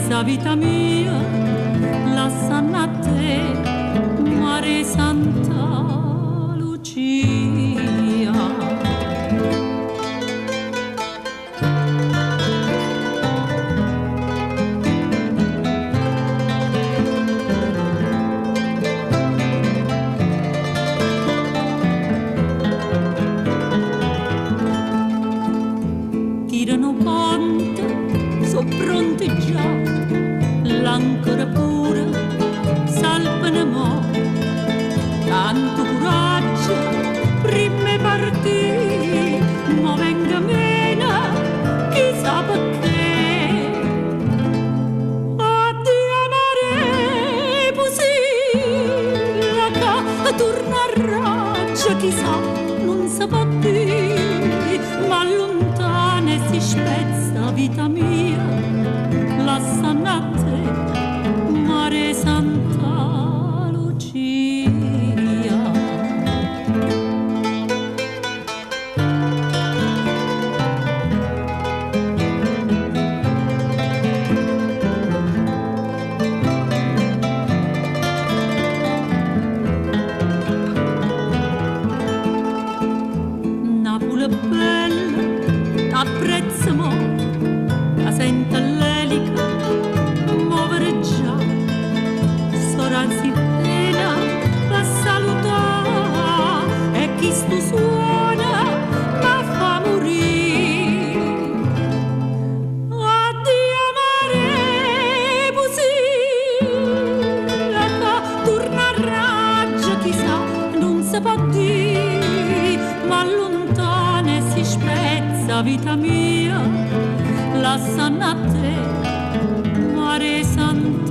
spezza vita mia, lassanno a te, mare 'e Santa Lucia. Tirano ponte, so' pronte già, l'ancora pure salpano mo'. Tanto curaggio primma 'e partì, mo vengo meno, chissà pecché. Addio mare 'e Pusilleco, turnarraggio chissà, nun se po' dì, ma luntano e si spezza 'a vita mia, lassanno a te, mare 'e Santa Lucia. Napule bella, t'apprezzo mo, ca sento l'elica movere già. Sora Sirena va a salutà e chistu suono me fa murì. Addio mare 'e Pusilleco, turnarraggio chissà, nun se po' dì, ma luntano e si spezza 'a vita mia, lassanno a te, mare 'e Santa.